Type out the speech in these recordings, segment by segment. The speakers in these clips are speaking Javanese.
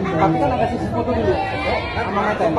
Tapi kan ada sisi foto dulu. Sama ngaten.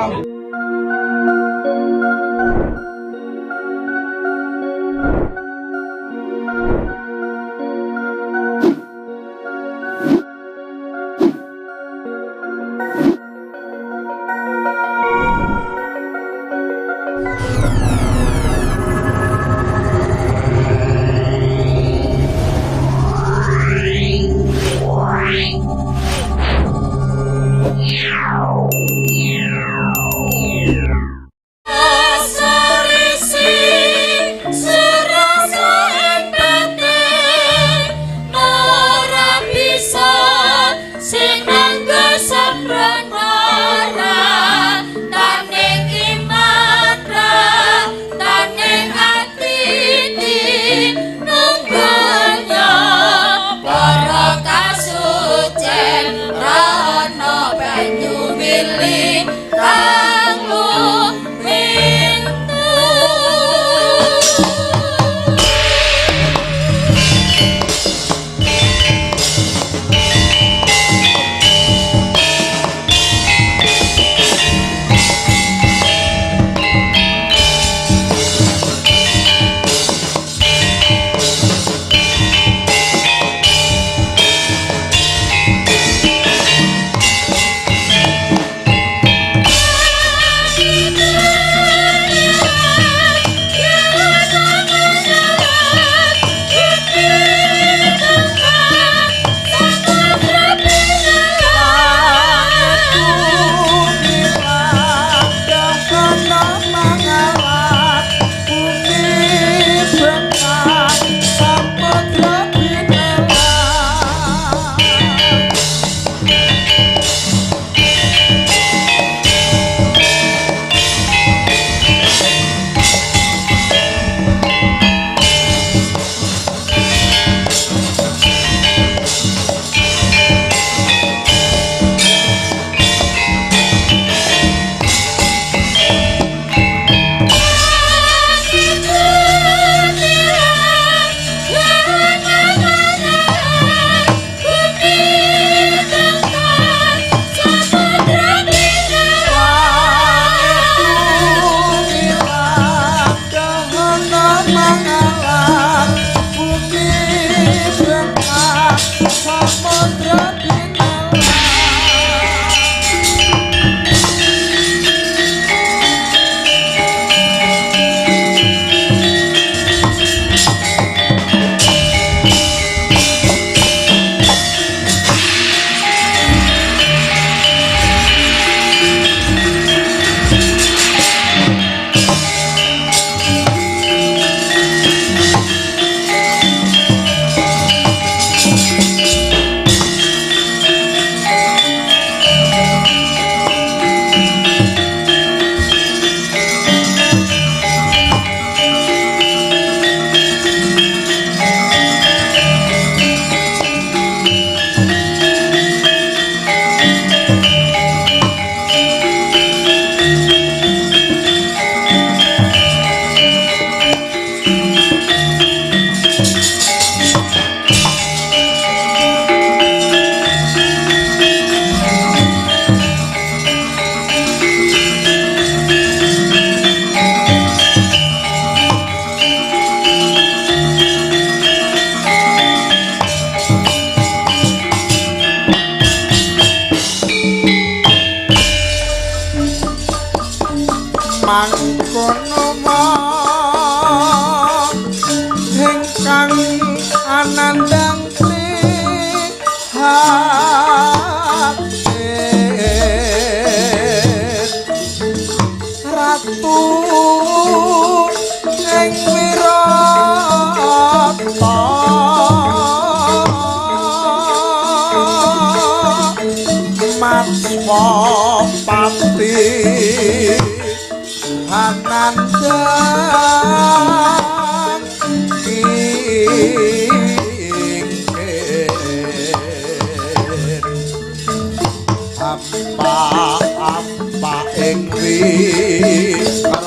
Apa ing wirata.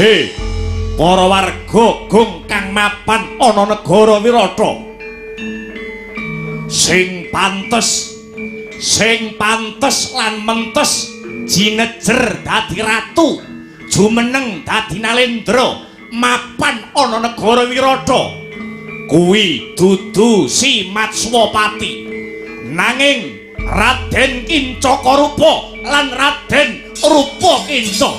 He, para warga gong kang mapan ana negara Wirata. Sing pantes lan mentes jinejer dadi ratu, jumeneng dadi nalendra, mapan ana negara Wirata. Kuwi dudu si Matswapati, nanging Raden Kincaka Rupa lan Raden Rupa Kinca.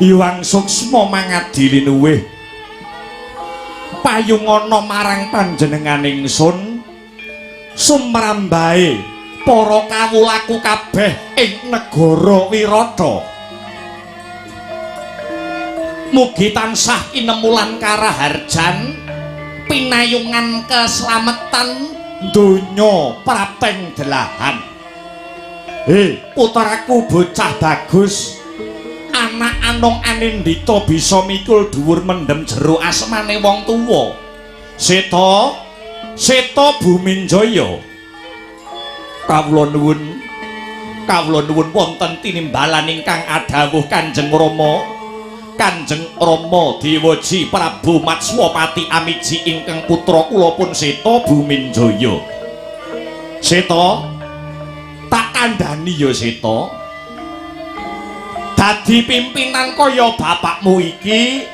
Iwang Suksma mangadi linuwih payungana marang panjenengan ingsun sumrambahe para kawulaku kabeh ing negara Wirata. Mugi tansah inemulan karaharjan pinayungan keslametan donya prapteng delahan. He, putraku bocah bagus, anak anong anindita bisa mikul dhuwur mendem jero asmane wong tuwa. Seta, Seta Buminjaya. Kawula nuwun wonten tinimbalan ingkang adhawuh Kanjeng Rama. Kanjeng Rama Dewaji Prabu Matswapati Amiji ingkang putra kula pun Seta Buminjaya. Seta, tak kandhani ya Seta. Dadi pimpinan kaya bapakmu iki,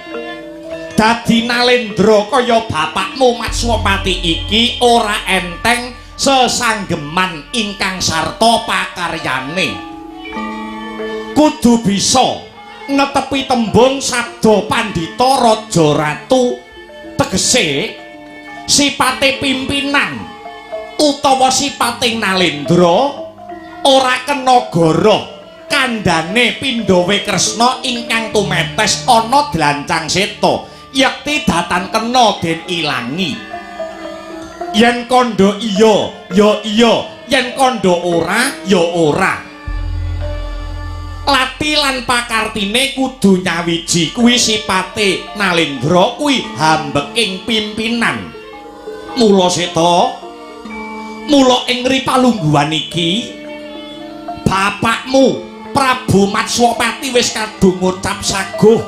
dadi nalendra kaya bapakmu Matswapati iki ora enteng sesanggeman ingkang sarta pakaryane. Kudu bisa netepi tembung sabda pandhita raja ratu, tegese sipate pimpinan utawa sipate nalendra ora kena goroh kandhane pindhawe Kresna ingkang tumetes ana dlancang seta yekti datan kena den ilangi. Yen kandha iya ya iya, yen kandha ora ya ora. Lati lan pakartine kudu nyawiji, kuwi sipate nalendra, kuwi hambeking pimpinan. Mula Seta, mula ing ripalungguhan iki bapakmu Prabu Matswapati wis kadung ngucap saguh.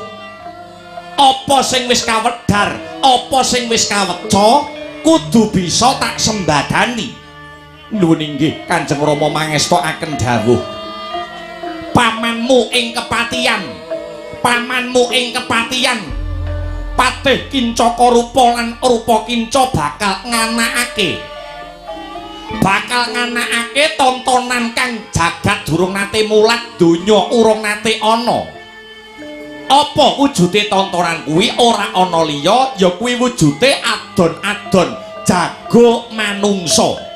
Apa sing wis kawedhar, apa sing wis kaweca kudu bisa tak sembadani. Nuwun inggih Kanjeng Rama mangestakaken dawuh. Pamanmu ing kepatihan, pamanmu ing kepatihan Patih Kincaka Rupa lan Rupa Kinca bakal nganakake tontonan kang jagat durung nate mulat, donya urung nate ana. Apa wujude tontonan kuwi? Ora ana liya, ya kuwi wujude adon-adon jago manungsa.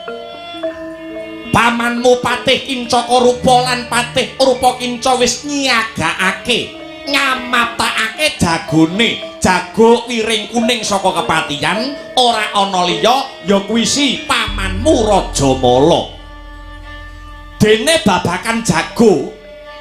Pamanmu Patih Kincaka Rupa lan Patih Rupa Kinca wis nyiagakake Ngamaptakake jagone, jago wiring kuning saka kepatihan ora ana liya ya kuwi si pamanmu Rajamala. Dene babakan jago,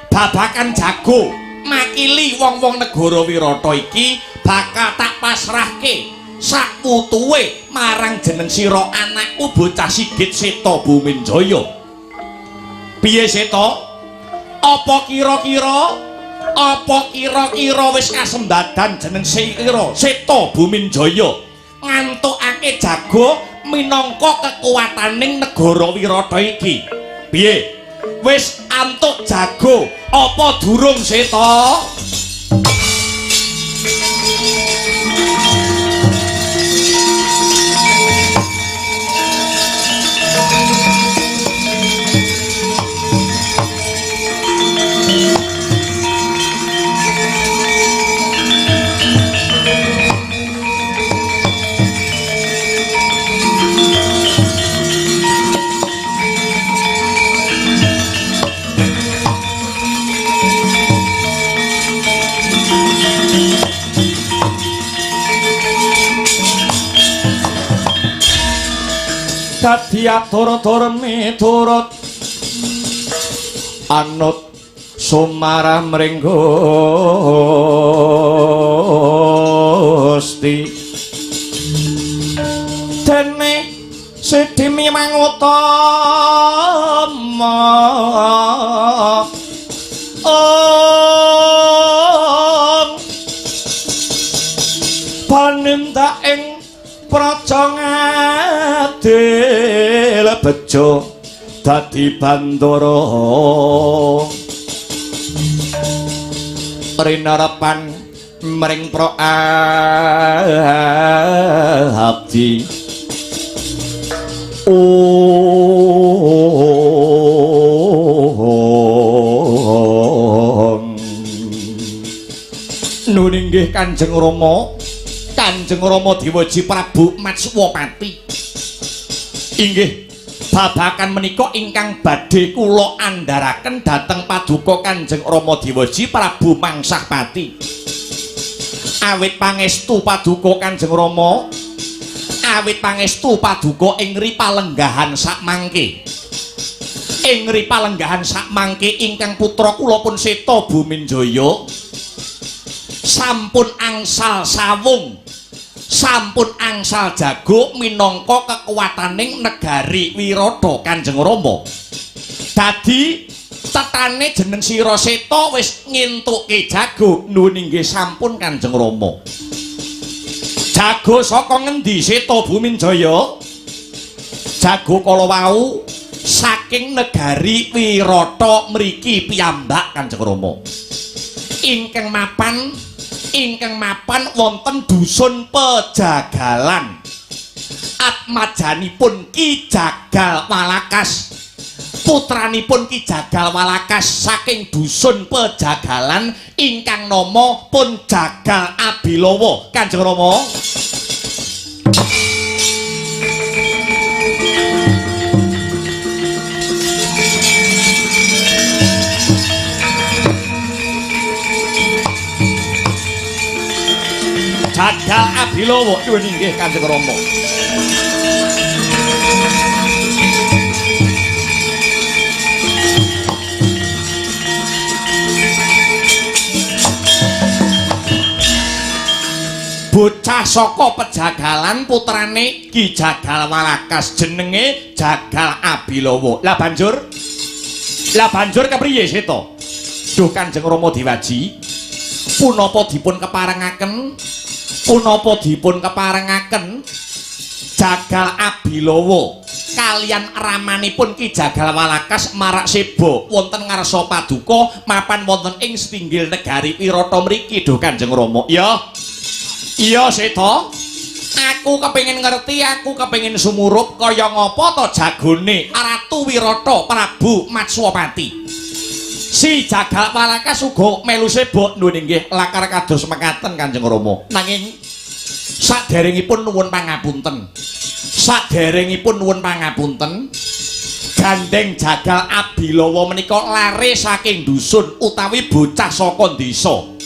babakan jago makili wong-wong negara Wirata iki bakal tak pasrahke sakwutuwe marang jeneng sira anakku bocah Sigit Seta Buminjaya. Piye Seta? Apa kira-kira apa kira-kira wis kasembadan jeneng sira Seta Buminjaya ngantukake jago minangka kekuwataning negara Wirata iki? Piye? Wis antuk jago apa durung Seta? Dadi atur-atur miturut anut sumarah mring Gusti dene sedhi mimang utama ong panindak ing praja ngadil bejo dadi bandara rinarepan mring pra abdi ong nun inggih Kanjeng Rama. Kanjeng Rama Dewaji Prabu Matswapati. Inggih babakan menika ingkang badhe kula andharaken dhateng paduka Kanjeng Rama Dewaji Prabu Mangsahpati. Awit pangestu paduka Kanjeng Rama, awit pangestu paduka ing ripalenggahan sakmangke. Ing ripalenggahan sakmangke ingkang putra kula pun Seta Buminjaya sampun angsal sawung, sampun angsal jago minangka kekuwataning negari Wirata Kanjeng Rama. Dadi tetane jeneng sira Seta wis ngentuke jago. Nuwun inggih sampun Kanjeng Rama. Jago saka ngendi Seta Buminjaya? Jago kala wau saking negari Wirata mriki piyambak Kanjeng Rama. Ingkang mapan wonten dusun Pejagalan. Atmajanipun Ki Jagal Walakas. Putranipun Ki Jagal Walakas saking dusun Pejagalan ingkang nama pun Jagal Abilawa. Kanjeng Rama. Jagal Abilawa nyuwun inggih Kanjeng Rama. Bocah saka Pejagalan putrane Ki Jagal Walakas jenenge Jagal Abilawa. Lah banjur kepriye Seta? Duh Kanjeng Rama Dewaji, punapa dipun keparengaken? Punapa dipun keparengaken Jagal Abilawa kalian ramanipun Ki Jagal Walakas marak seba wonten ngarsa paduka mapan wonten ing setinggil negari Wirata mriki duh Kanjeng Rama. Ya. Iya Seta, aku kepengin ngerti, aku kepengin sumurup kaya ngapa to jagone Ratu Wirata Prabu Matswapati. Si Jagal Walakas uga melu seba. Nuwun inggih lakar kados mekaten Kanjeng Rama. Nanging saderengipun nuwun pangapunten. Saderengipun nuwun pangapunten, gandeng Jagal Abilawa menika lare saking dusun utawi bocah saka desa.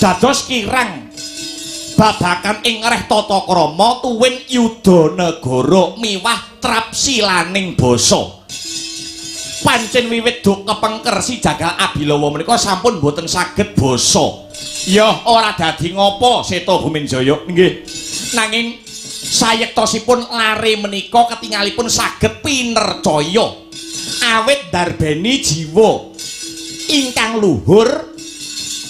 Dados kirang babakan ing reh tata krama tuwin yuda negara miwah trapsilaning basa. Pancen wiwit duk kepengker si Jagal Abilawa menika sampun boten saged basa. Ya ora dadi ngopo Seta Buminjaya nggih. Nanging sayektosipun lare menika ketingalipun saged pinercaya awit darbeni jiwa ingkang luhur,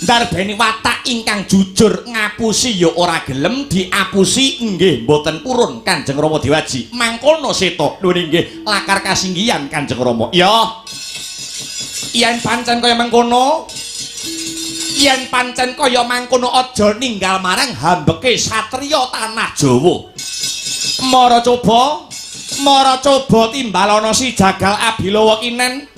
darbeni watak ingkang jujur, ngapusi ya ora gelem, diapusi nggih mboten purun Kanjeng Rama Dewaji. Mangkono Seta nuwun nggih lakar kasinggihan Kanjeng Rama. Ya yen pancen kaya mengkono, yen pancen kaya mangkono aja ninggal marang hambeke satriya tanah Jawa. Mara coba, mara coba timbalana si Jagal Abilawa kinen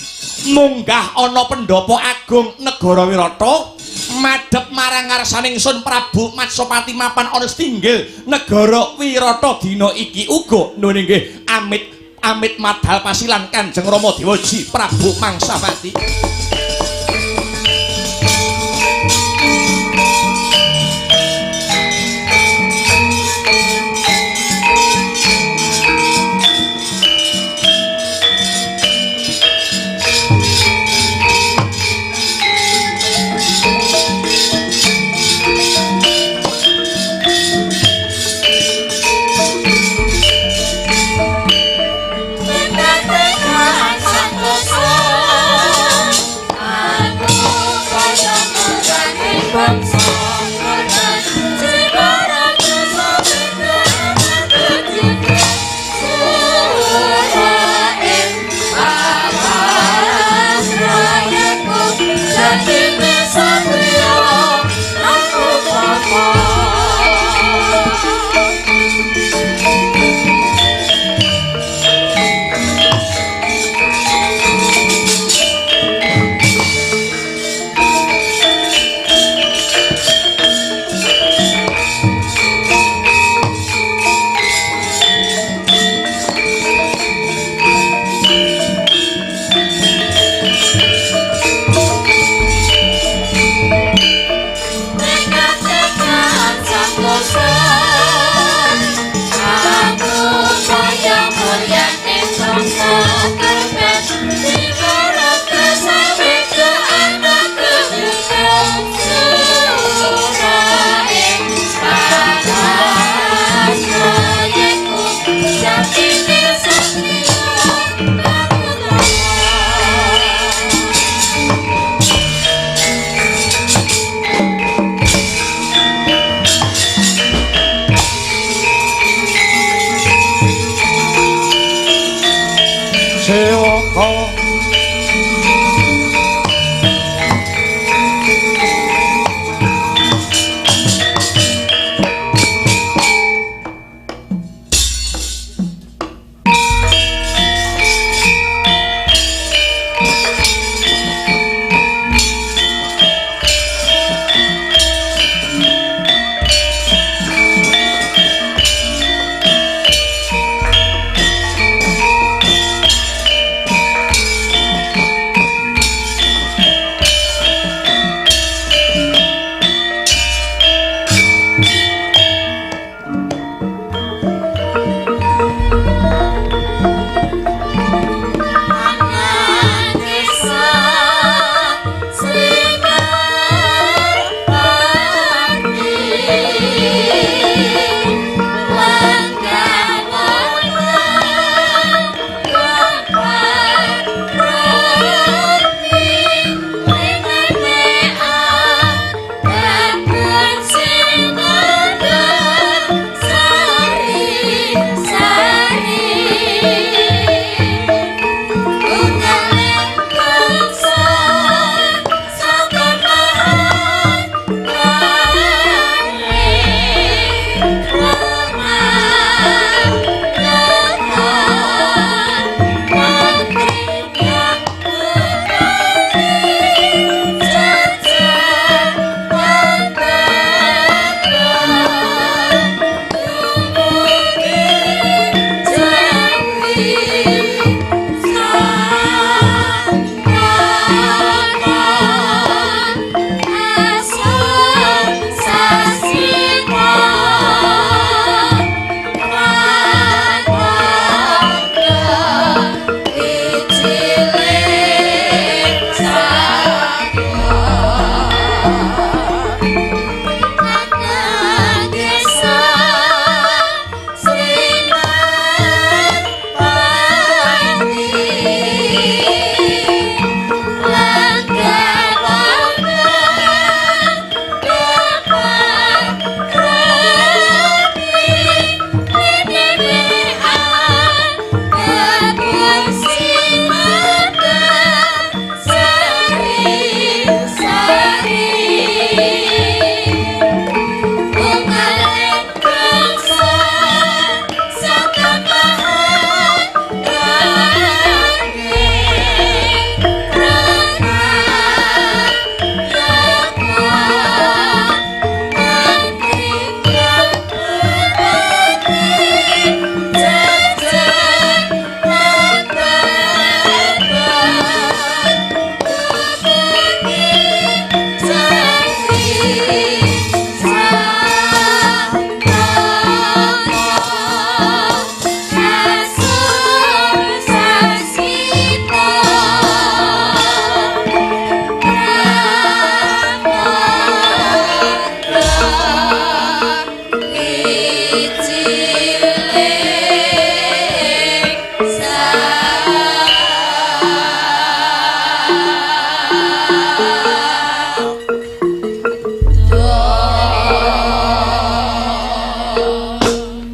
munggah ana pendhapa agung negara Wirata madhep marang ngarsaning Sun Prabu Matsopati mapan ana setinggil negara Wirata dina iki uga nuwun inggih amit amit madal pasilan Kanjeng Rama Dewaji Prabu Mangsapati.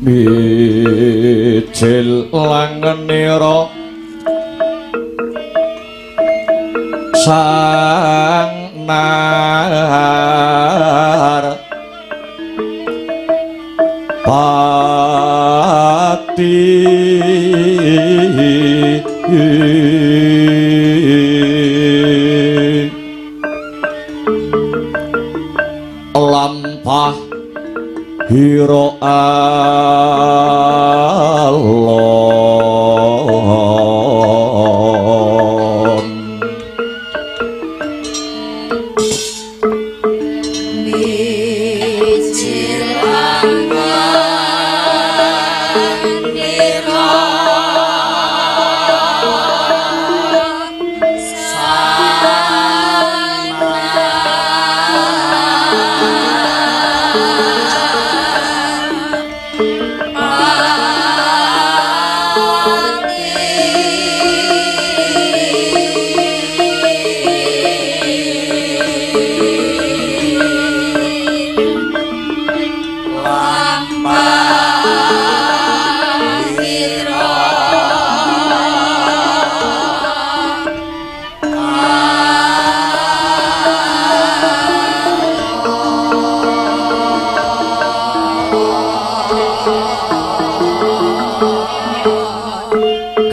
Bijil langenira sang nar pati lampah hira alon.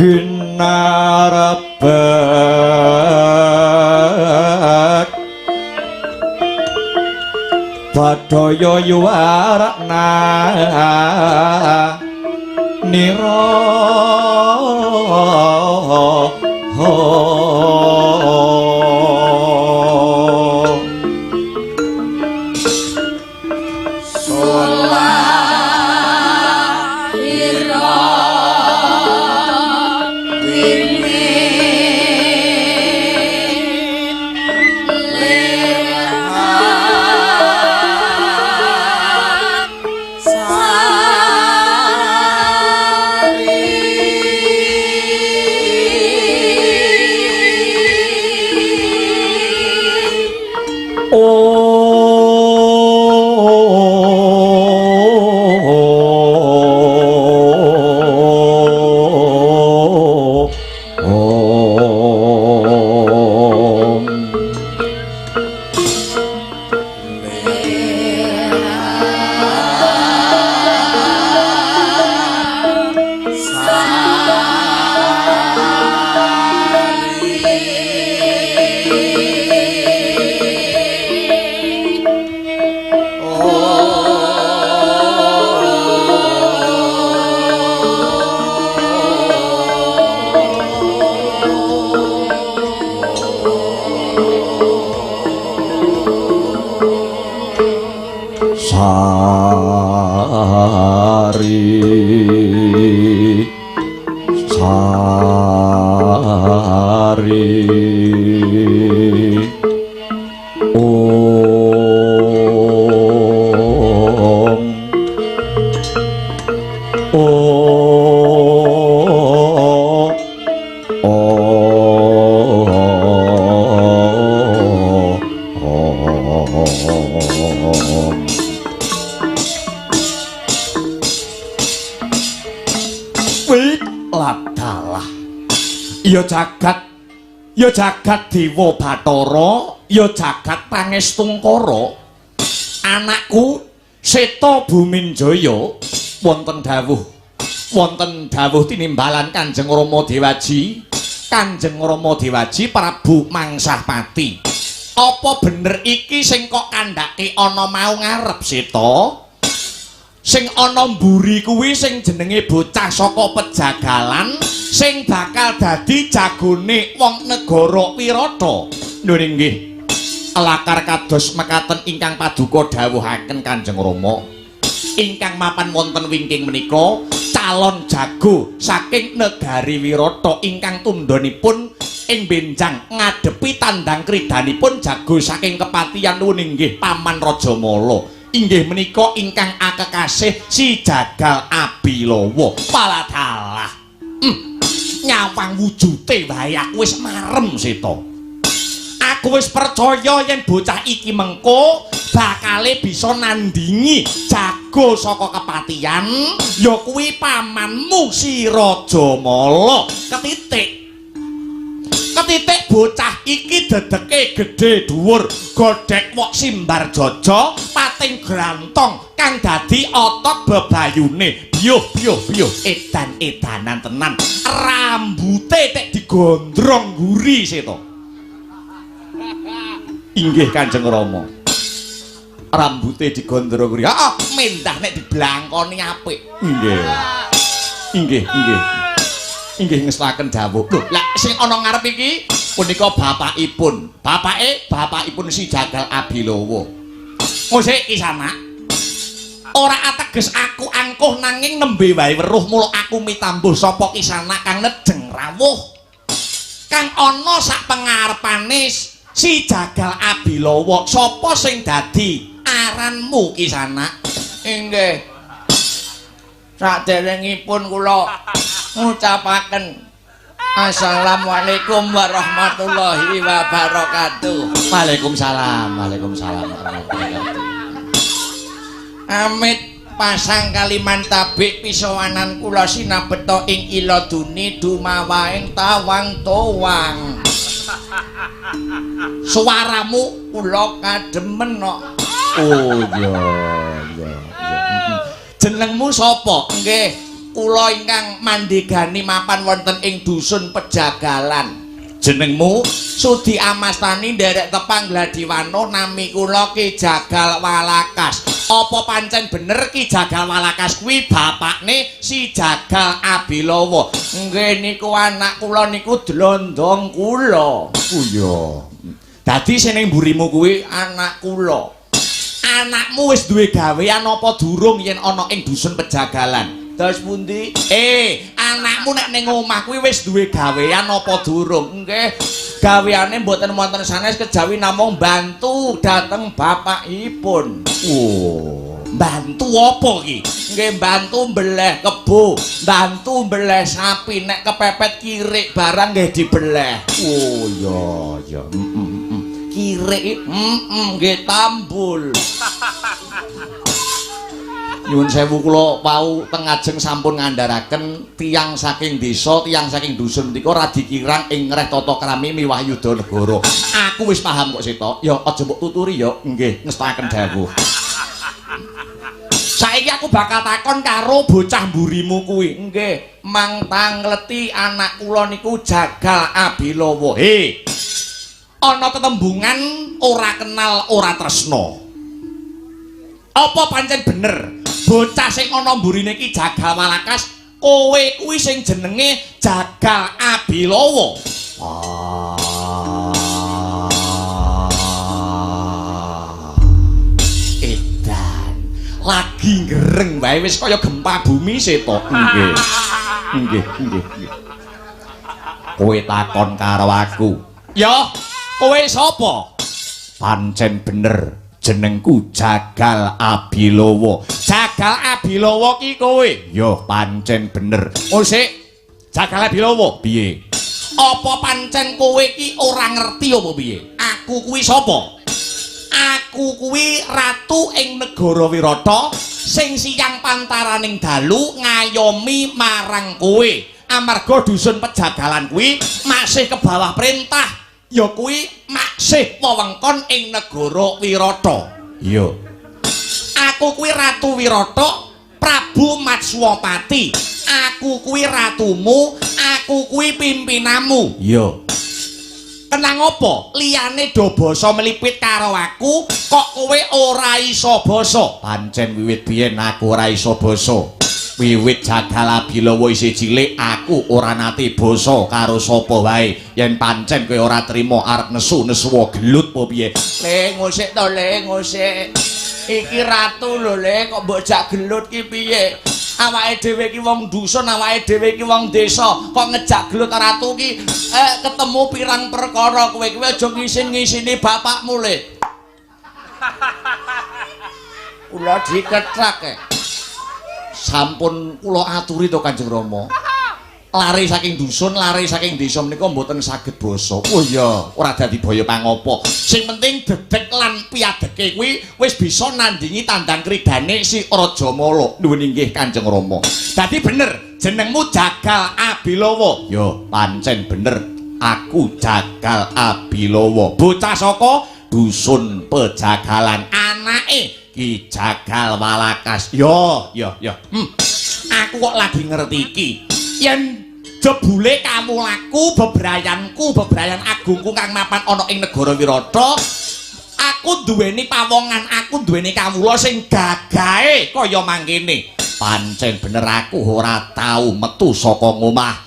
Ginarabet Badaya yuwarakna nira Sari Sari Om Om Om. Ladalah ya jagat, ya jagat Dewa Bathara, ya jagat Pangestungkara. Anakku Seta Buminjaya wonten dawuh, wonten dawuh tinimbalan Kanjeng Rama Dewaji, Kanjeng Rama Dewaji Prabu Mangsahpati. Apa bener iki sing kok kandhake ana mau ngarep Seta? Sing ana mburi kuwi sing jenenge bocah saka pejagalan sing bakal dadi jagone wong negara Wirata. Lho nggih. Lakar kados mekaten ingkang paduka dawuhaken Kanjeng Rama. Ingkang mapan wonten wingking menika calon jago saking negari Wirata ingkang tundhonipun ing benjang ngadepi tandang kridanipun jago saking kepatihan nuwun inggih Paman Rajamala. Inggih menika ingkang akekasih si Jagal Abilawa. Paladalah. Nyawang wujute wae aku wis marem Seta. Aku wis percaya yen bocah iki mengko bakale bisa nandingi jago saka kepatian ya kuwi pamanmu si Rajamala. Ketitik ketitik bocah iki dedeke gedhe dhuwur, godhek wok simbar jaja, pating grantong kang dadi otot bebayune. Biyuh biyuh biyuh, edan-edanan tenan. Rambute tek digondrong guri seto. Inggih Kanjeng Rama. Rambute digondrong guri. Heeh, mendah nek diblangkoni apik. Inggih. Inggih, inggih. Inggih ngestaken dawuh. Lho, lah sing ana ngarep iki punika bapakipun. Bapake, bapakipun si Jagal Abilawa. Ngosik iki sanak. Ora ateges aku angkuh nanging nembe wae weruh mula aku mitambuh sapa Kisanak kang nejeng rawuh. Kang ana sak pengarepane si Jagal Abilawa, sapa sing dadi aranmu Kisanak? Inggih. Saderengipun kula ngucapaken Assalamualaikum warahmatullahi wabarakatuh. Waalaikumsalam, waalaikumsalam warahmatullahi wabarakatuh. Amit pasang kaliman tabik pisowanan kula sinabeta ing ila duni dumawaing tawang towang. Suaramu kula kademen kok. Oh iya iya iya. Jenengmu sapa? Nggih, kula ingkang mandegani mapan wonten ing dusun Pejagalan. Jenengmu? Sudi amastani nderek tepang Gladiwano, nami kula Ki Jagal Walakas. Apa pancen bener Ki Jagal Walakas kuwi bapakne si Jagal Abilawa? Nggih, niku anak kula niku dlondong kula. Oh iya. Dadi sing ning mburimu kuwi anak kula. Anakmu wis duwe gawean apa durung yen ana ing dusun Pejagalan? Dos pundi? Anakmu nek ning omah kuwi wis duwe gawean apa durung? Nggih, gaweane mboten wonten sanes kejawi namung bantu dhateng bapakipun. Oh, bantu apa ki? Nggih, bantu mbeleh kebo, bantu mbeleh sapi, nek kepepet kirik barang nggih dibeleh. Oh iya iya. Kirik, nggih tambul. Nyuwun sewu kula wau teng ngajeng sampun ngandharaken tiyang saking desa, tiyang saking dusun menika radi kirang ing ngreh tata krami miwah yuda negara. Aku wis paham kok Seta. Ya aja mbok tuturi ya. Nggih, ngestakaken dawuh. Saiki aku bakal takon karo bocah mburimu kuwi. Nggih, mang tangleti anak kula niku Jagal Abilawa. He. Ana tetembungan ora kenal ora tresna. Apa pancen bener bocah sing ana mburine iki Jagal Walakas, kowe kuwi sing jenenge Jagal Abilawa? Edan. Lagi ngereng wae wis kaya gempa bumi Seta. Nggih. Nggih, nggih, nggih. Kowe takon karo aku. Ya, kowe sapa? Pancen bener jenengku Jagal Abilawa. Jagal Abilawa ki kowe? Ya, pancen bener. Oh sik, Jagal Abilawa piye? Apa pancen kowe ki ora ngerti apa piye? Aku kuwi sapa? Aku kuwi ratu ing negara Wirata sing siang pantaraning dalu ngayomi marang kowe. Amarga dusun Pejagalan kuwi masih ke bawah perintah, ya kuwi masih wewengkon ing negara Wirata. Iya. Aku kuwi Ratu Wirata, Prabu Matswapati. Aku kuwi ratumu, aku kuwi pimpinanmu. Iya. Kenang apa? Liyane do basa mlipit karo aku, kok kowe ora iso basa? Pancen wiwit biyen aku ora iso basa. Wiwit Jagal Abilawa isih cilik aku ora nate basa karo sapa wae. Yen pancen kowe ora trima arep nesu-nesuwa gelut apa piye? Le ngosik to, le ngosik. Iki ratu lho le, kok mbok jak gelut ki piye? Awake dhewe iki wong dusun, awake dhewe iki wong desa, kok ngejak gelut ratu ki ketemu pirang perkara kowe kuwi aja ngisin-ngisini bapakmu le. Kula diketrak. Sampun kula aturi to Kanjeng Rama. Lare saking dusun, lare saking desa menika mboten saged basa. Oh iya, ora dadi baya pangopo. Sing penting dedek lan piadeke kuwi wis bisa nandingi tandang kridane si Raja Mala. Nuwun inggih Kanjeng Rama. Dadi bener, jenengmu Jagal Abilawa. Ya, pancen bener. Aku Jagal Abilawa. Bocah saka dusun Pejagalan. Anake Ki Jagal Walakas. Yo, yo, yo. Aku kok lagi ngerti iki. Yen jebule kawulaku, bebrayanku, bebrayan agungku kang mapan ana ing negara Wirata, aku duweni pawongan, aku duweni kawula sing gagahe kaya mangkene. Pancen bener aku ora tau metu saka ngomah.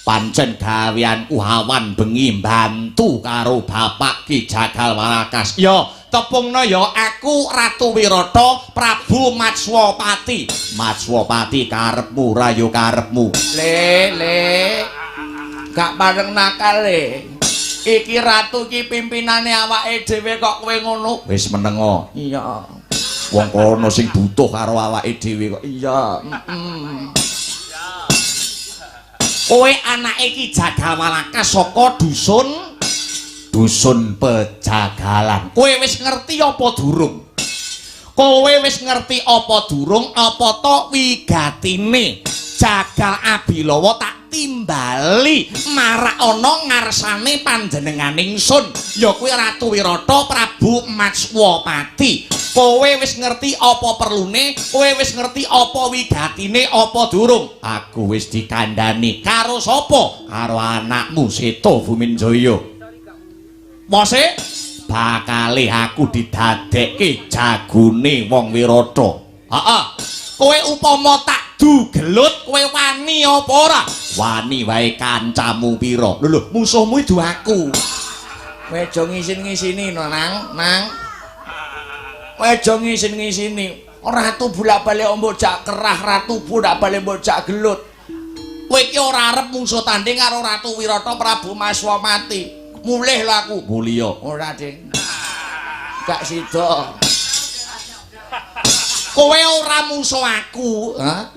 Pancen gaweanku awan bengi mbantu karo bapak Ki Jagal Walakas. Ya, tepungna ya aku Ratu Wirata Prabu Matswapati. Matswapati karepmu ra ya karepmu. Le, le. Gak pareng nakal le. Iki ratu iki pimpinane awake dhewe kok kowe ngono. Wis menengo. Iya. Wong kono sing butuh karo awake dhewe kok. Iya, heeh. Kowe anake Ki Jagal Walakas saka dusun Pejagalan. Kowe wis ngerti apa durung? Kowe wis ngerti apa durung apa to wigatine Jagal Abilawa tak timbali marak ana ngarsane panjenengan ingsun ya kuwi Ratu Wirata Prabu Matswapati. Kowe wis ngerti apa perlune, kowe wis ngerti apa wigatine apa durung? Aku wis dikandhani karo sapa? Karo anakmu Seto Buminjaya. Mose bakale aku didadekke jagone wong Wirata. Heeh. Kowe upama tak du gelut, kowe wani apa ora? Wani wae kancamu pira? Lho lho, musuhmu itu aku. Kowe aja ngisin-ngisini no, Nang, Nang. Kowe aja ngisin-ngisini. Ratu bolak-balik mbok jak kerah, ratu bolak-balik mbok jak gelut. Kowe iki ora arep mungsuh tanding karo Ratu Wirata Prabu Maswamati. Mulih lho aku. Mulya. Ora, Ding. Gak sida. Kowe ora musuh aku, ha?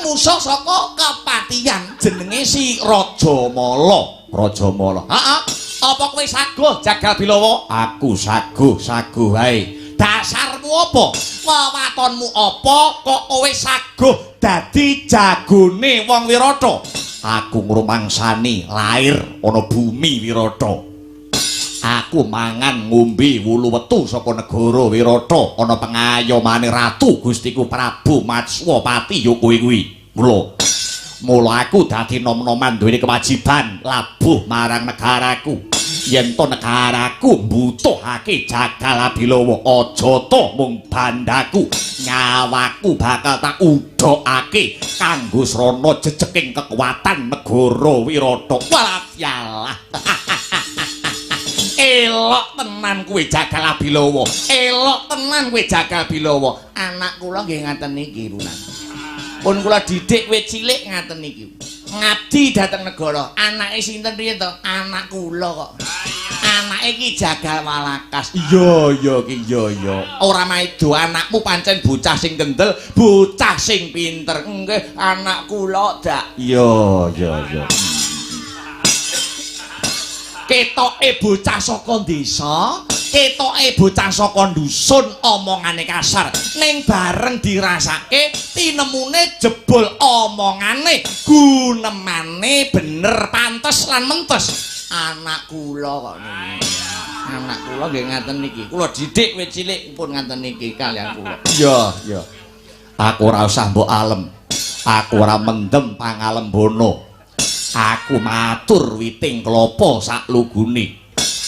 Musuh saka kepatihan jenenge si Raja Mala. Raja Mala. Heeh. Apa kowe saguh Jagal Bilawa? Aku saguh, saguh wae. Dasarmu apa? Wewatonmu apa kok kowe saguh dadi jagone wong Wirata? Aku ngrumangsani lair ana bumi Wirata. Aku mangan ngombe wulu wetu saka negara Wirata ana pengayomane Ratu Gustiku Prabu Matswapati ya kowe kuwi. Mula aku dadi nom-noman duweni kewajiban labuh marang negaraku. Yen to negaraku mbutuhake Jagal Abilawa, aja to mung bandaku, nyawaku bakal tak udhokake kanggo srana jejeking kekuatan negara Wirata. Walah yalah. Elok tenan kowe Jagal Abilawa. Elok tenan kowe Jagal Bilawa. Anak kula nggih ngaten niki, Runan. Pun kula didik wit cilik ngaten niki. Ngabdi dhateng negara. Anake sinten riyen to? Anak kula kok. Anake Ki Jagal Walakas. Iya, iya ki iya iya. Ora maido anakmu pancen bocah sing kendel, bocah sing pinter. Nggih, anak kula dak. Iya, iya, iya. Ketoke bocah saka desa, ketoke bocah saka dusun omongane kasar. Ning bareng dirasake tinemune jebul omongane gunemane bener pantes lan mentes. Anak kula kok niki. Anak kula nggih ngaten niki. Kula didik wit cilik pun ngaten niki kaliyan kula. Iya, iya. Aku ora usah mbok alem. Aku ora mendem pangalembono. Aku matur witing klapa sak lugune.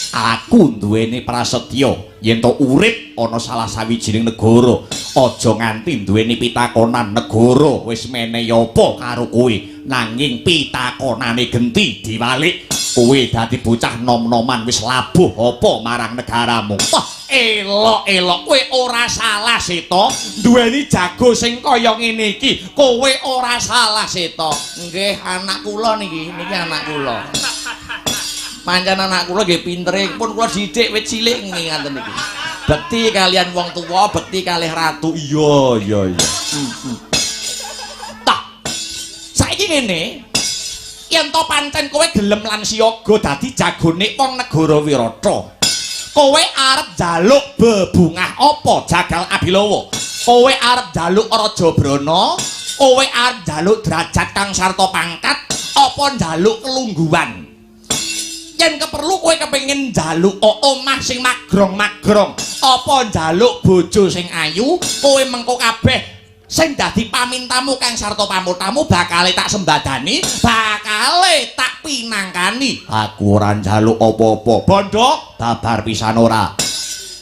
Aku duweni prasetya yen to urip ana salah sawijining negara, aja nganti duweni pitakonan negara wis menehi apa karo kowe, nanging pitakonane genti diwalik. Kowe dadi bocah nom-noman wis labuh apa marang negaramu. Wah, elok-elok kowe ora salah Seta, duweni jago sing kaya ngene iki. Kowe ora salah Seta. Nggih, anak kula niki, niki anak kula. Pancen anak kula nggih pintere, pun kula didik wit cilik nggih ngaten niki. Bekti kalian wong tuwa, bekti kalih ratu. Iya, iya, iya. Tah. Saiki ngene. Yen to pancen kowe gelem lan siyaga dadi jagone wong negara Wirata. Kowe arep njaluk bebungah apa Jagal Abilawa? Kowe arep njaluk Raja Brana? Kowe arep njaluk derajat kang sarta pangkat? Apa njaluk kelungguhan? Yen keperlu kowe kepengin njaluk omah sing magrong-magrong, apa njaluk bojo sing ayu, kowe mengko kabeh sing dadi pamintamu kang sarta pamutamu bakale tak sembadani, bakale tak pinangkani. Aku ora njaluk apa-apa. Bondo babar pisan ora.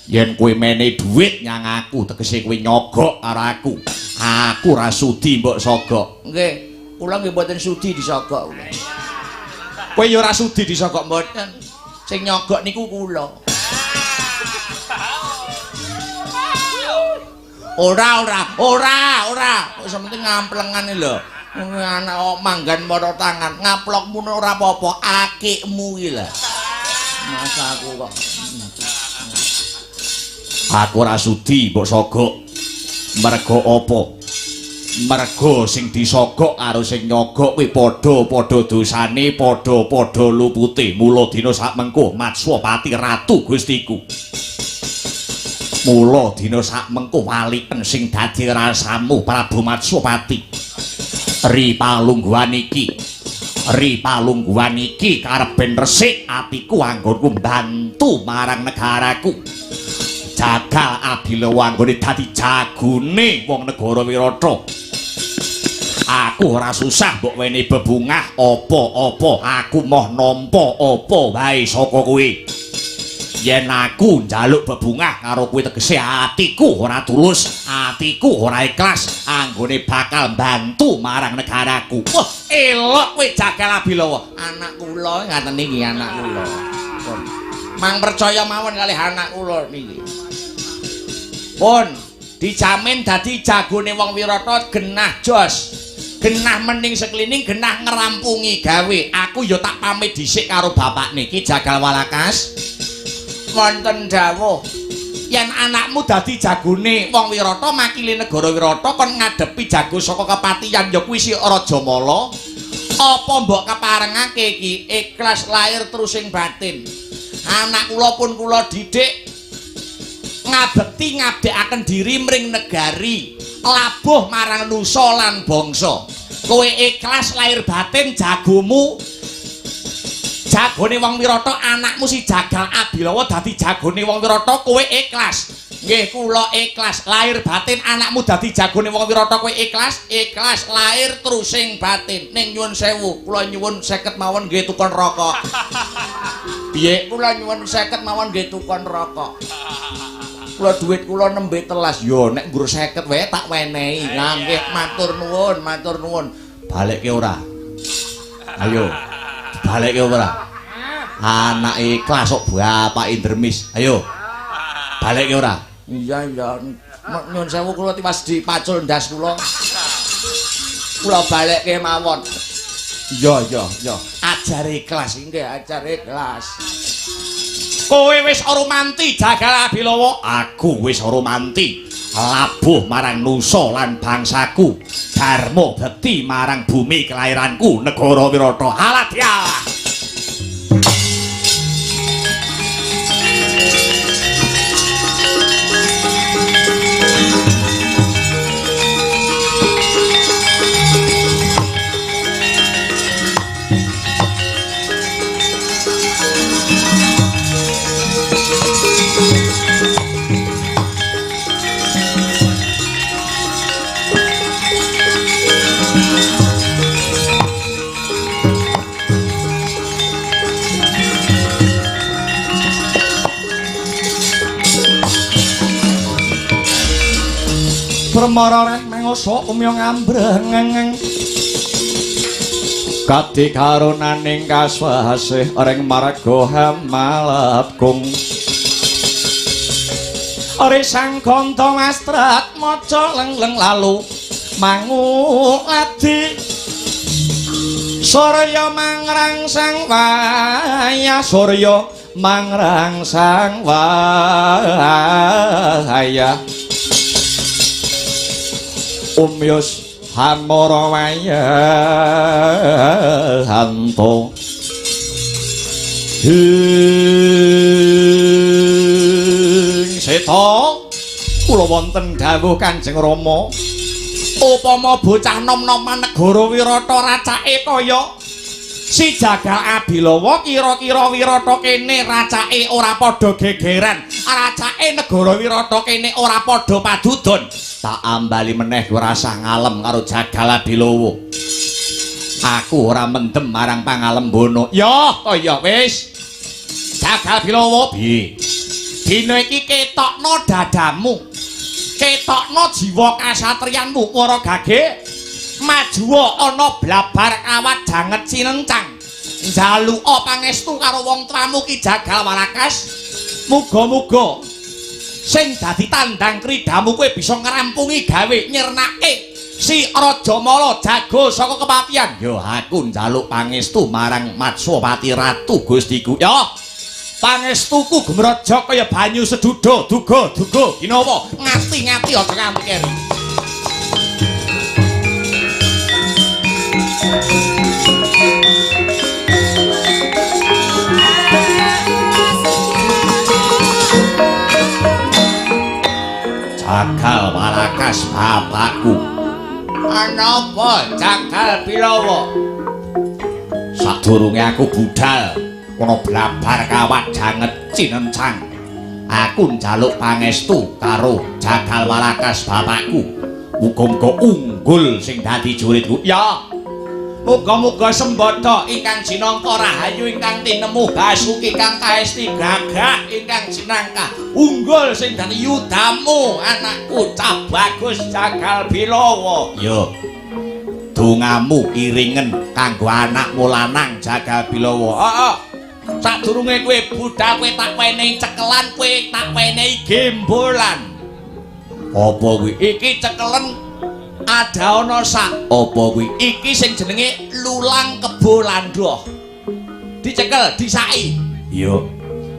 Yen kowe mene dhuwit nyang aku, tegese kowe nyogok karo aku. Aku ora sudi mbok sogok. Nggih, kula nggih mboten sudi disogok kula. Kowe ya ora sudi disogok mboten. Sing nyogok niku kula. Ora ora ora ora. Kok sementing ngamplengane lho. Anak kok manggan mara tangan, ngaplokmu ora apa-apa, akikmu iki lho. Masa aku kok. Aku ora sudi mbok sogok. Mergo apa? Mergo sing disogok karo sing nyogok kuwi padha-padha dosane, padha-padha lupute. Mula dina sakmengko Matswapati ratu Gustiku. Mula dina sakmengko waliken sing dadi rasamu Prabu Matswapati. Ri palungguhan iki, ri palungguhan iki karep ben resik atiku anggonku mbantu marang negaraku. Jagal Abilawa anggone dadi jagone wong negara Wirata. Aku ora susah mbok wenehi bebungah apa-apa, aku moh nampa apa wae saka kowe. Yen aku njaluk bebungah karo kowe tegese atiku ora tulus, atiku ora ikhlas anggone bakal mbantu marang negaraku. Wah, elok kowe Jagal Abilawa. Anak kula ngaten iki anak kula. Mang percaya mawon kalih anak kula niki. Pun dijamin dadi jagone wong Wirata genah jos. Genah mening sekelining, genah ngerampungi gawe. Aku ya tak pamit dhisik karo bapakne iki Jagal Walakas. Wonten dawuh yen anakmu dadi jagone wong Wirata makili negara Wirata kon ngadepi jago saka kepatihan ya kuwi si Raja Mala. Apa mbok keparengake iki ikhlas lahir terus sing batin. Anak kula pun kula didik ngabekti ngabdekaken diri mring negari, labuh marang nusa lan bangsa. Kowe ikhlas lahir batin jagomu jagone wong Wirata, anakmu si Jagal Abilawa dadi jagone wong Wirata, kowe ikhlas. Nggih, kula ikhlas lahir batin anakmu dadi jagone wong Wirata, kowe ikhlas, ikhlas lahir terusing batin. Ning nyuwun sewu, kula nyuwun 50 mawon nggih tukon rokok. Piye? Kula nyuwun 50 mawon nggih tukon rokok. Kula dhuwit kula nembe telas. Yo nek nggur 50 wae tak wenehi. Lah nggih, matur nuwun, matur nuwun. Balekke ora? Ayo. Balekke ora? Anak ikhlas kok bapake ndremis. Ayo. Balekke ora? Iya, iya. Nyuwun sewu kula tiwas dipacul ndas kula. Kula balekke mawon. Iya, iya, iya. Ajar ikhlas. Nggih, ajar ikhlas. Kowe wis romanti Jagal Abilawa, aku wis romanti. Labuh marang nusa lan bangsaku, dharma bekti marang bumi kelahiranku negara Wirata. Aladya. Permara reh mengoso umya ngambreng kadi karunaning kaswasih ring marga hamalapkung ori sang ganta wastrat maca lengleng lalu manguladi surya mangrangsang wayah surya mangrangsang wayah umyos Hamara wayanto. Ing Seta, kula wonten dawuh Kanjeng Rama. Upama bocah nom-noman negara Wirata racake kaya si Jagal Abilawa, kira-kira Wirata kene racake ora padha gegeran, racake negara Wirata kene ora padha padudon. Tak ambali meneh ora usah ngalem karo Jagal Abilawa. Aku ora mendem marang pangalembono. Ya, to ya wis. Jagal Bilawa piye? Dina iki ketokno dadamu. Ketokno jiwa kasatriyanmu para gage. Majuwa ana blabar kawat janget cinencang. Njaluka pangestu karo wong tuamu Ki Jagal Warakas. Muga-muga sing dadi tandang kridamu kowe bisa ngrampungi gawe nyirnake si Raja Mala jago saka kepatihan. Ya aku njaluk pangestu marang Matswapati Ratu Gustiku. Ya pangestuku gumraja kaya banyu seduda duga duga ginawa ngati-ngati aja nganti keri. Jagal Warakas bapakku. Ana apa Jagal Bilawa? Sadurunge aku budal ana blabar kawat janget cinencang. Aku njaluk pangestu karo Jagal Warakas bapakku. Muga-muga unggul sing dadi juritku. Ya. Muga-muga sembada ingkang jinangka rahayu ingkang tinemu basuki kang kaesti gagah ingkang jinangka unggul sing dadi yudamu anakku cah bagus Jagal Bilawa. Ya. Dongamu iringen kanggo anakmu lanang Jagal Bilawa. Heeh. Sadurunge kowe budal kowe tak wenehi cekelan, kowe tak wenehi gembolan. Apa kuwi? Iki cekelen ada ana sak. Apa kuwi? Iki sing jenenge lulang kebo landoh. Dicekel, disaki. Iya.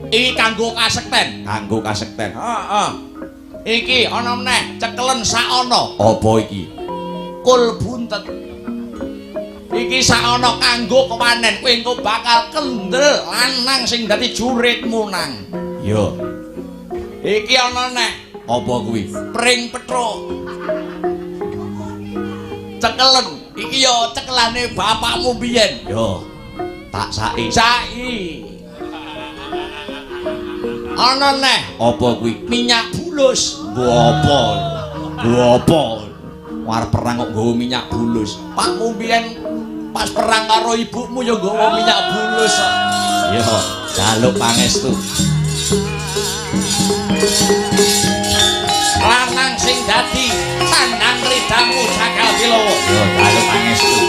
Iki kanggo kasekten. Kanggo kasekten. Heeh. Iki ana meneh cekelen sak ana. Apa iki? Kul buntet. Iki sak ana kanggo kepanen, kowe engko bakal kendel lanang sing dadi juritmu nang. Iya. Iki ana neh. Apa kuwi? Pring petruk. Cekelen. Iki ya cekelane bapakmu biyen. Yo. Tak saki. Saki. Ana neh. Apa kuwi? Minyak bulus. Nggo apa? Nggo apa? Arep perang kok nggawa minyak bulus. Pakmu biyen pas perang karo ibumu ya nggawa minyak bulus kok. Yo, jaluk pangestu. Lanang sing dadi tandang ridamu Jagal Bilawa. Yo, jaluk pangestu.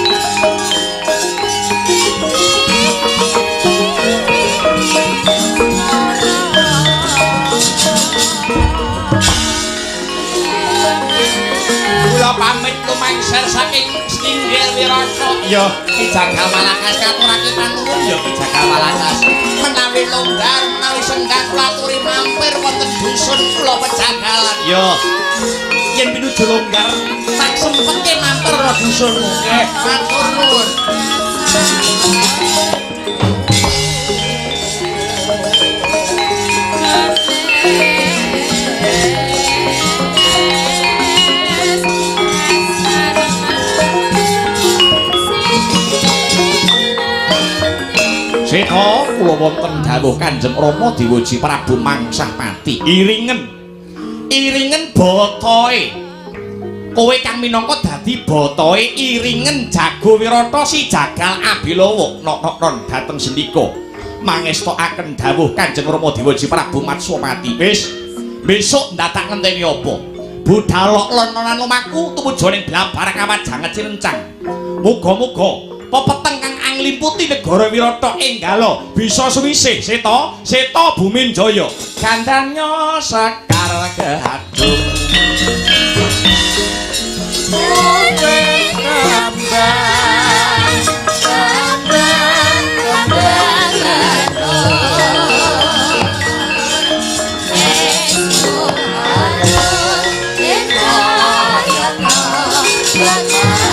Kula pamit lumangser saking Stinggil Wirata. Yo, Ki Jagal Warakas katurake panuwun ya Ki Jagal Warakas. Menawi longgar, menawi senggang kula aturi mampir wonten dusun kula pejagalan. Yo. Yen pinuju longgar tak sempetke mampir ana dusunmu. Nggih, matur nuwun. Seta kula wonten dawuh Kanjeng Rama Dewaji Prabu Mangsahpati. Iringen. Iringen botoe. Kowe kang minangka dadi botoe iringen jago Wirata si Jagal Abilawa nok-noknon dhateng sendika. Mangestokaken dawuh Kanjeng Rama Dewaji Prabu Matswapati. Wis, besok ndadak ngenteni apa? Budal lononan lumaku tumuju ning blabar kawat janget cilencang. Muga-muga pepeteng kang anglimputi negara Wirata enggala bisa suwisih Seta, Seta Buminjaya. Gandanya sekar kehadung. Kembang.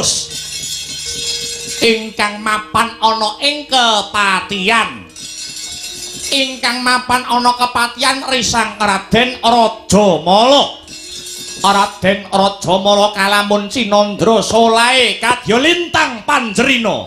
Wedhus ingkang mapan ana ing kepatihan. Ingkang mapan ana kepatihan risang Raden Rajamala. Raden Rajamala kalamun cinandra solahe kadya lintang panjerina.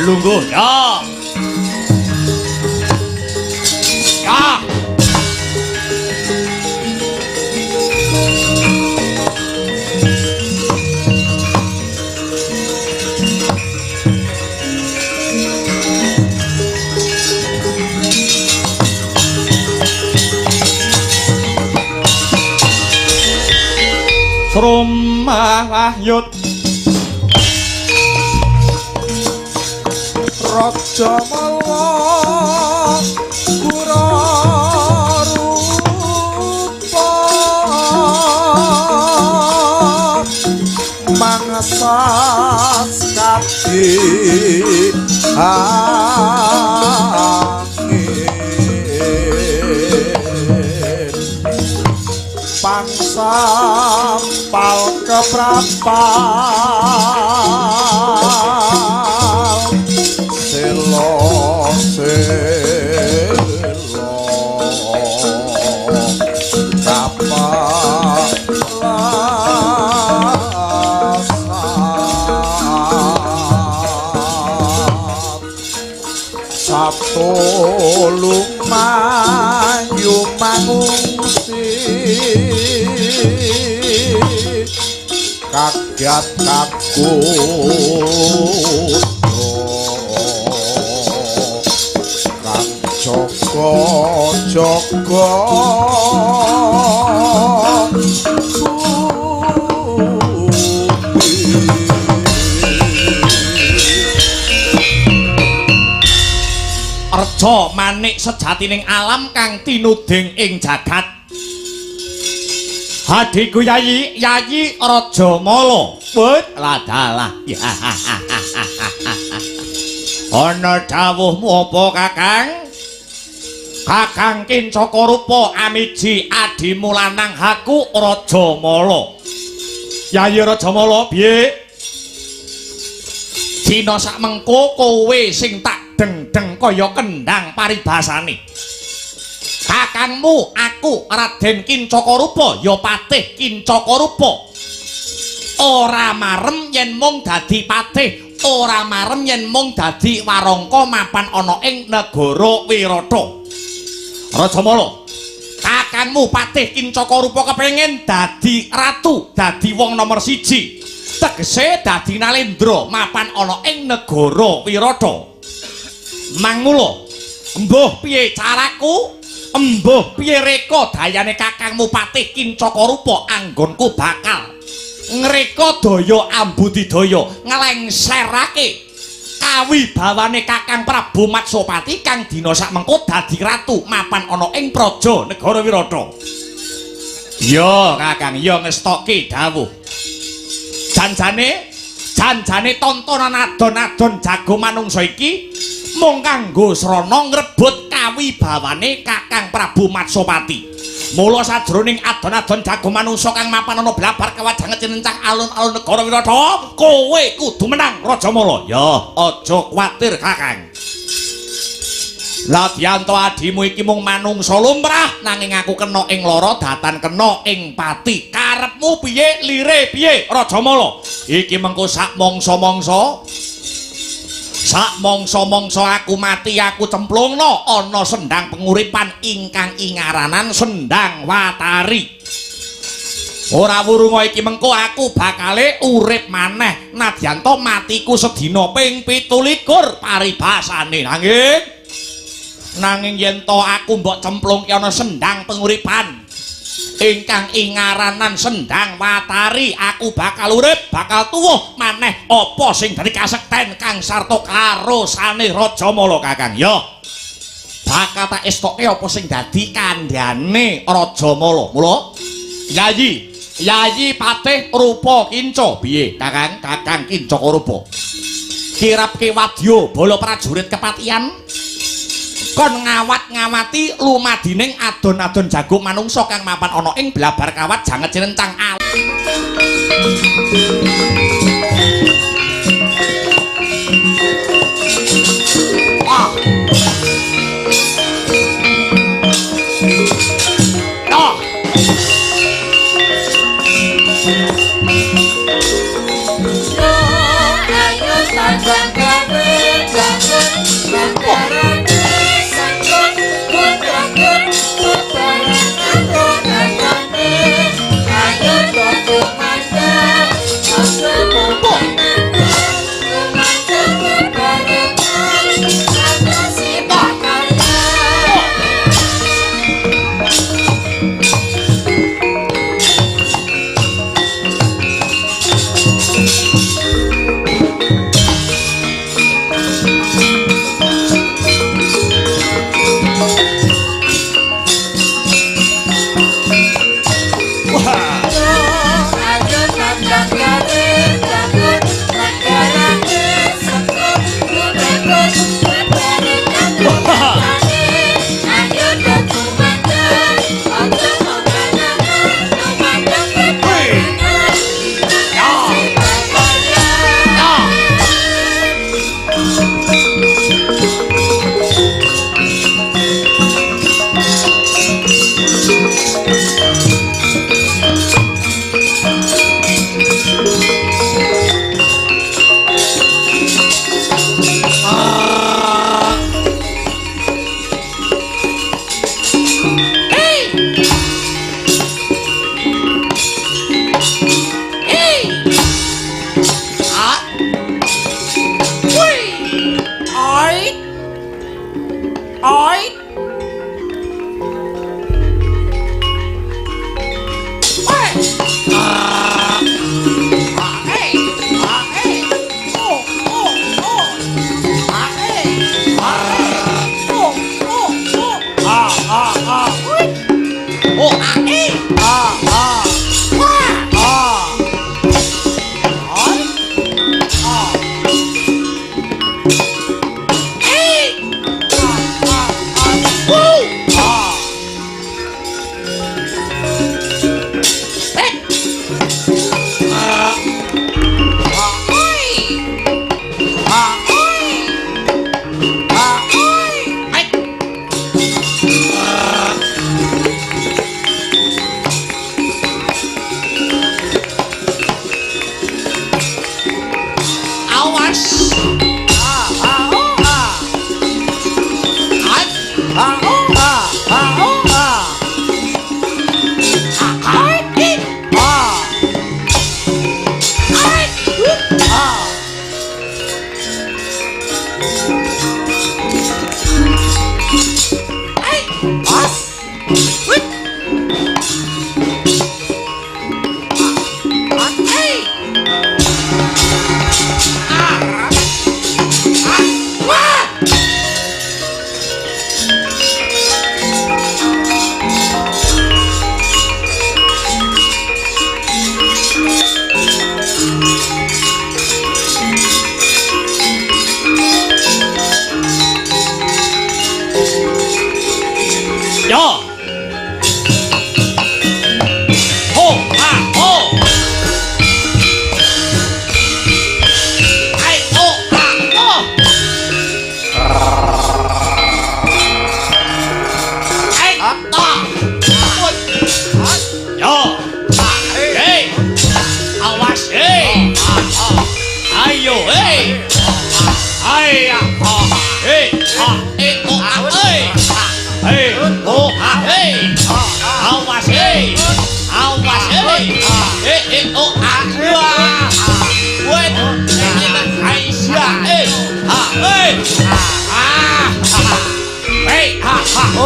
lungguh. Ya. Ya. Srumahyut Raja Mala kura rupa mangasas kadi angin pangsampal keprapal selo selo kapalasan sabtu lumayu mangungsi kaget kagut kang jaga jaga Reja manik sejatining alam kang tinuding ing jagat. Hadiku Yayi, Yayi Raja Mala. Wut ladalah. Ana dawuhmu apa, Kakang? Kakang Kincaka Rupa amiji adimu lanang haku Raja Mala. Yayi Raja Mala, piye? Dina sak mengko kowe sing tak deng-deng kaya kendang paribasane. Kakangmu aku Raden Kincaka Rupa ya patih Kincaka Rupa. Ora marem yen mung dadi patih, ora marem yen mung dadi warangka mapan ana ing negara Wirata. Raja Mala, kakangmu patih Kincaka Rupa kepengin dadi ratu, dadi wong nomor siji. Tegese dadi nalendra mapan ana ing negara Wirata. Mangmula, embuh piye caraku? Embuh piye reka dayane kakangmu patih Kincaka Rupa anggonku bakal ngreka daya ambudidaya nglengserake kawibawane Kakang Prabu Matsopati kang dina sakmengko dadi ratu mapan ana ing praja negara Wirata. Ya Kakang, ya ngestoki dawuh. Janjane, janjane tontonan adon-adon jago manungsa iki mung kanggo srana ngrebut kawibawane Kakang Prabu Matsopati. Mula sajroning adon-adon jago manungsa kang mapan ana blabar kawajang cinencang alun-alun negara Wirata, kowe kudu menang Raja Mala. Ya, aja kuwatir Kakang. Ladyanto adimu iki mung manungsa lumrah, nanging aku kena ing lara datan kena ing pati. Karepmu piye, lire piye Raja Mala? Iki mengko sak mangsa-mangsa sak mangsa-mangsa aku mati aku cemplungno ana sendang penguripan ingkang ingaranan Sendang Watari. Ora wurunga iki mengko aku bakale urip maneh nadyan to matiku sedina ping 27 paribasane. Nanging yen to aku mbok cemplungke ana sendang penguripan ingkang ingaranan Sendang Watari, aku bakal urip, bakal tuwuh maneh apa sing dadi kasekten kang sarta karosane Raja Mala Kakang. Ya, bakal tak estoke apa sing dadi kandhane Raja Mala. Mula Yayi, Yayi Patih Rupa Kinca piye Kakang? Kakang Kincaka Rupa kirapke wadya bala prajurit kepatihan kon ngawat-ngawati lumadining adon-adon jago manungsa kang mapan ana ing blabar kawat janget cinencang al. Ah. Ah. Ayo tandang gawe.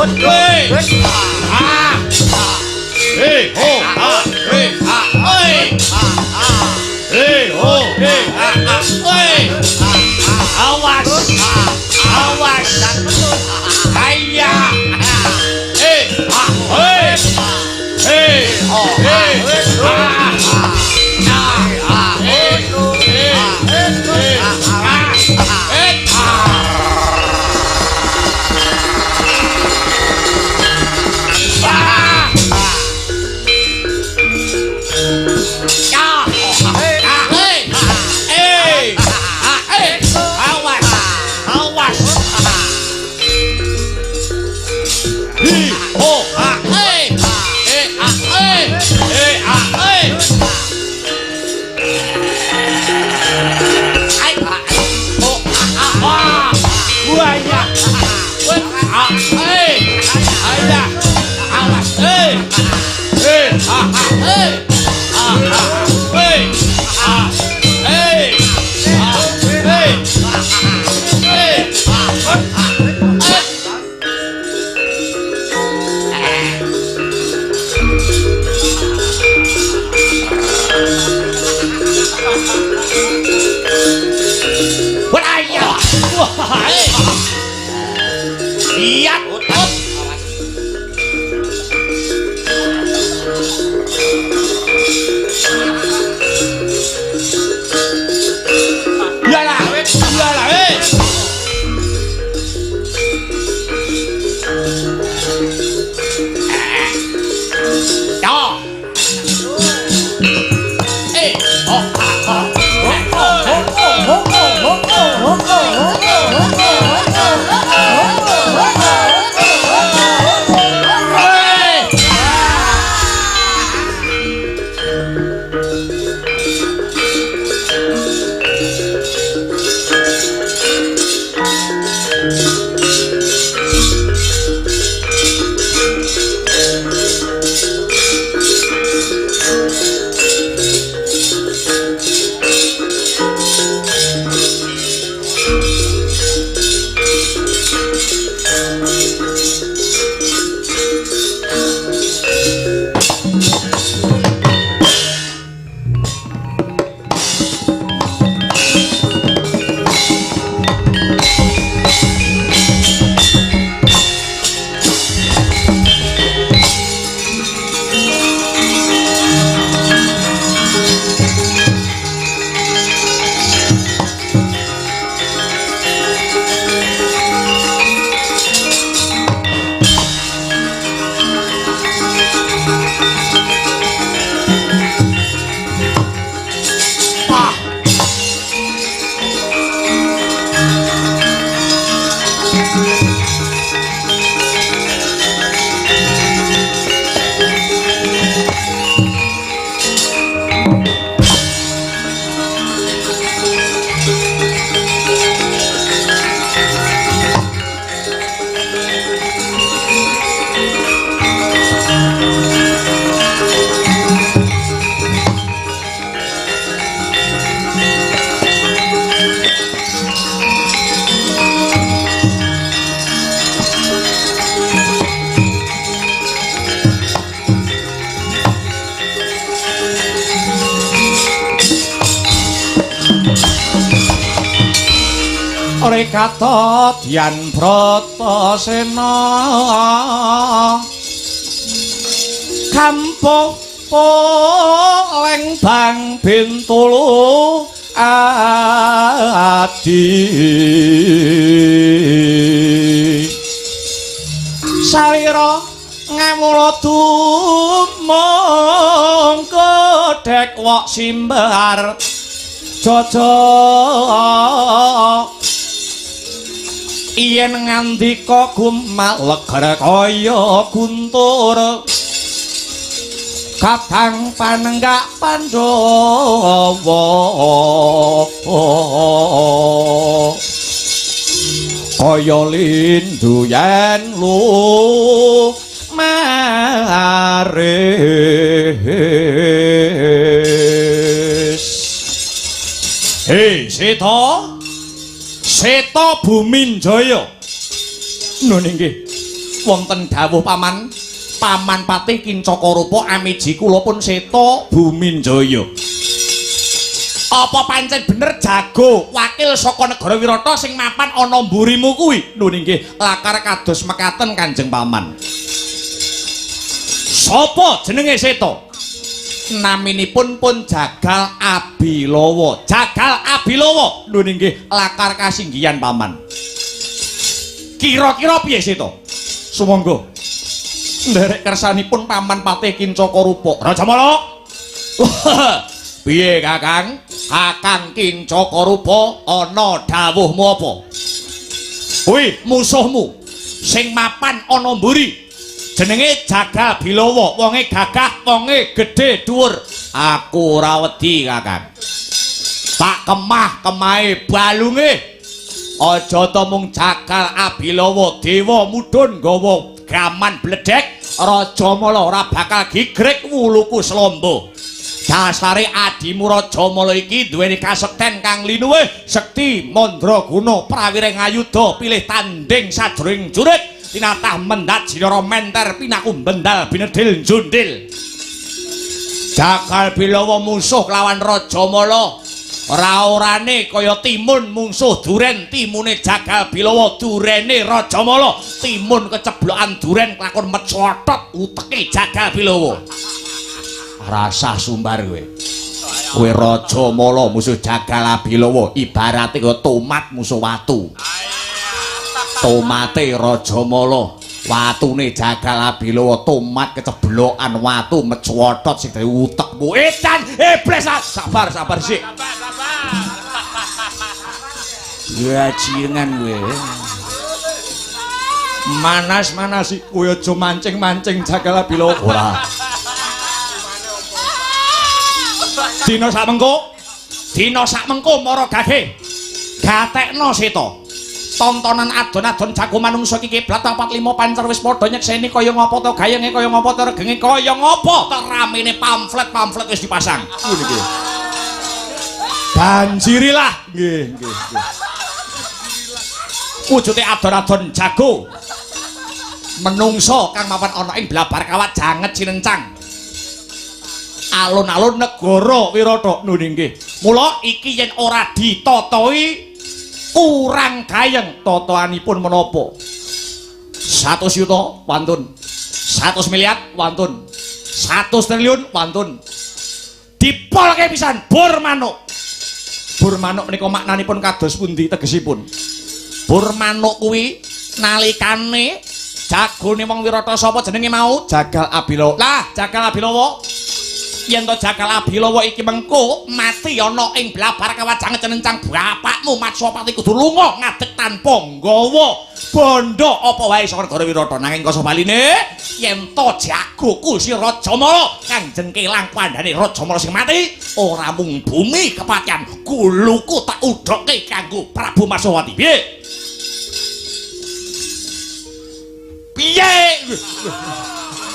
Hei. Ah. Hei ho ha hei ha hei. Hei ho hei ha ha hei. Awas. Awas. Hayya. Hei ha hei. Hei hei ha. Ah. Hei. Hei. Hei. Ah. Hei. Rekata Dyan Bratasena Kampuh Lembang Bintulu Adi Salira ngawula tumung kodhek wok simbar jaja yen ngandika gumaleger kaya guntur kadang panenggak Pandhawa kaya lindu yen lu maris. Hei Seta, Seta Buminjaya. Nun inggih. Wonten dawuh paman, Paman Patih Kincaka Rupa amiji kula pun Seta Buminjaya. Apa pancen bener jago wakil saka negara Wirata sing mapan ana mburimu kuwi? Lho nggih, lakar kados mekaten Kanjeng Paman. Sapa jenenge Seta? Naminipun pun Jagal Abilawa. Jagal Abilawa. Lho nggih, lakar kasinggihan Paman. Kira-kira piye Seta? Sumangga. Nderek kersanipun Paman Patih Kincaka Rupa. Rajamala. Piye Kakang? Kakang Kincaka Rupa ana dawuhmu apa? Kuwi musuhmu sing mapan ana mburi. Jenenge Jagal Bilawa, wonge gagah, wonge gedhe dhuwur. Aku ora wedi, Kakang. Tak kemah-kemahe balunge. Aja ta mung Jagal Abilawa dewa mudhun nggawa gaman bledhek, Rajamala ora bakal gigrek wuluku slombo. Dasare adimu Rajamala iki duweni kasekten kang linuwih, sekti mandraguna prawireng ayudha pilih tanding sajroning jurit, tinatah mendhat jinara menter pinaku bendal binedhil njundil. Jagal Bilawa musuh lawan Rajamala. Ora-orane kaya timun mungsuh duren, timune Jagal Bilawa durene Rajamala. Timun keceblokan duren kelakon mecotot uteke Jagal Bilawa. Rasah sumbar kowe. Kowe Rajamala musuh Jagal Abilawa ibarate kaya tomat musuh watu. Tomate Rajamala, watune Jagal Abilawa, tomat keceblokan watu mecotot sing dadi utekmu. Edan iblis, sabar sabar sik. Gajiengan kowe. Manas-manas sik kowe aja mancing-mancing Jagal Abilawa. Ora. Dina sak mengko mara gage. Gatekno Seta. Tontonan adon-adon jago manungsa iki kiblat 45 pancer wis padha nyekseni kaya ngapa to gayenge kaya ngapa to regenge kaya ngapa to ramene pamflet-pamflet wis dipasang. Ngene iki. Banjirilah. Nggih, nggih, nggih. Wujude adon-adon jago menungsa kang mapan ana ing blabar kawat janget cinencang. Alun-alun negara Wirata. Lho nggih. Mula iki yen ora ditatoi kurang gayeng. Tatoanipun menapa? 100 yuta wantun, 100 miliar wantun, 100 triliun wantun. Dipolke pisan bor manuk. Bor manuk menika maknanipun kados pundi tegesipun? Bor manuk kuwi nalikane jagone wong Wirata sapa jenenge mau? Jagal Abilawa. Lah, Jagal Abilawa yen to Jagal Abilawa iki mengko mati ana ing blabar kawajang cenencang bapakmu Matswapati kudu lunga ngadeg tanpa nggawa bondo apa wae saka negara Wirata. Nanging kasa baline yen to jagoku si Rajamala Kanjeng Kelang pandane Rajamala sing mati ora mung bumi kepatihan guluku tak udhokke kanggo Prabu Matswapati. Piye? Piye?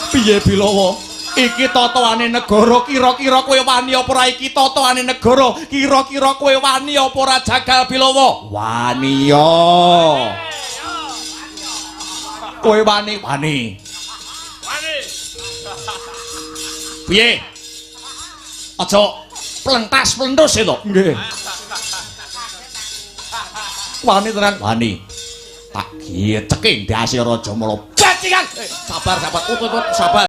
Piye Bilawa? Iki tatoane negara, kira-kira kowe wani apa ora iki tatoane negara? Kira-kira kowe wani apa ora Jagal Bilawa? Wani ya. Kowe wani? Wani. Wani. Piye? Aja plentas-plentus to. Nggih. Wani tenan? Wani. Tak geceke ndase Rajamala. Bajingan. Sabar, sabar. Sabar.